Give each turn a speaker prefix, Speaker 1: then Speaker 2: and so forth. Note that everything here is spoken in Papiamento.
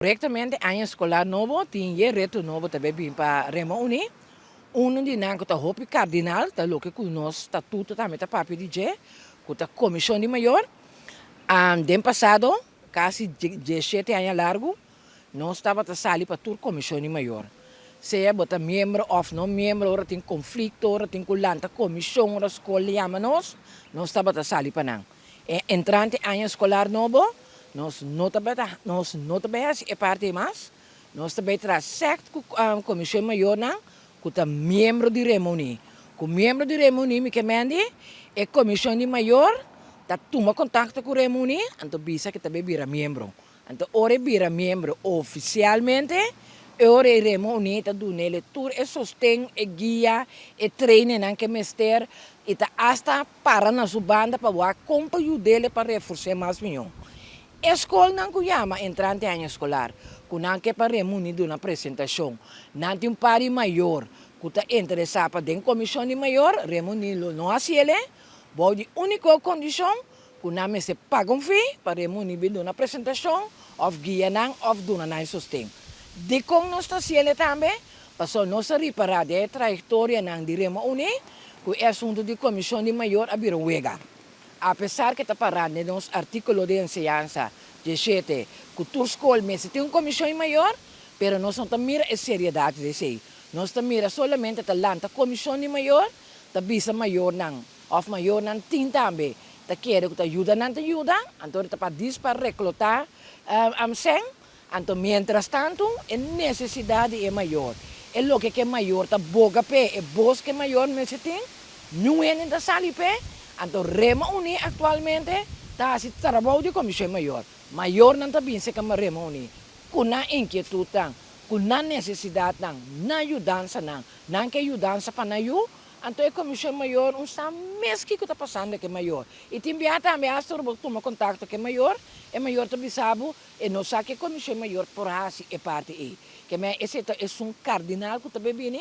Speaker 1: Korektamente aña eskolar nobo tin e reto nobo tambe bin pa Rema Uní. Un di nan ku ta hopi kardinal ta loke ku nos statuto tambe ta papia di dje, ku ta komishon di mayor. Den pasado, kasi diesshete aña largu, nos tabata sali pa tur komishon di mayor. Sea bo ta miembro òf no miembro, ora tin konflikto, ora tin ku lanta komishon, ora skol yama nos, nos tabata sali pa nan. E entrante aña eskolar nobo, nos no ta bai nos no ta bai hasi e parti ei mas. Nos ta bai traha sèkt ku komishon mayornan ku ta miembro di Remoni. Ku miembro di Remoni mi ke mendi e komishon di mayor ta tuma kontakto ku Remoni anto bisa ke ta bai bira miembro. Anto ora e bira miembro ofisialmente, e ora e Remo Uní ta dun'el tur e sosten, e guia, e trainingnan ku e mester i ta asta para na su banda pa wak kon pa yud'el pa refors'é mas mihó. E skolnan ku yama entrante aña eskolar, ku nan ke pa Remo Uní duna presentashon, nan tin un par di mayor ku ta interesá pa den komishon di mayor, Remo Uní lo no hasi el bou di úniko kondishon ku nan mester paga un fee pa remuni bin duna presentashon òf guia nan òf duna nan e sosten. Dikon nos ta hasiel e tambe? Pasobra nos a ripará den e trayektorianan di Remo Uní ku e asuntu di komishon di mayor a bira un wega. Apesar ku e ta pará den nos artíkulo di enseñansa diesshete ku tur skol mester tin un komishon di mayor, pero nos no ta mira e seriedat di esei. Nos ta mira solamente ta lanta komishon di mayor, ta bisa mayornan Of mayornan tin tambe ta kere ku ta yuda nan ta yuda, anto ta pa dis pa reklotá sèn, anto miéntras tantu e nesesidat di e mayor, e loke ku e mayor ta boga p'e, e bos ku e mayor mester tin, niun hende ta sali p'e, anto Rema Uní aktualmente ta hasi trabou di Komishon Mayor. Mayornan ta bin serka Rema Uní ku nan inkietutnan, ku nan nesesidatnan, nan yudansanan, nan ke yudansa pa nan yu, Anto e komishon mayor un sa mes kiko ta pasando ku e mayor. I tin bia tambe asta ora bo tuma kontakto ku e mayor, e mayor ta bisa bo e no sa ku e komishon mayor por hasi e parti ei. Ke men esei ta esun kardinal ku ta bai bini.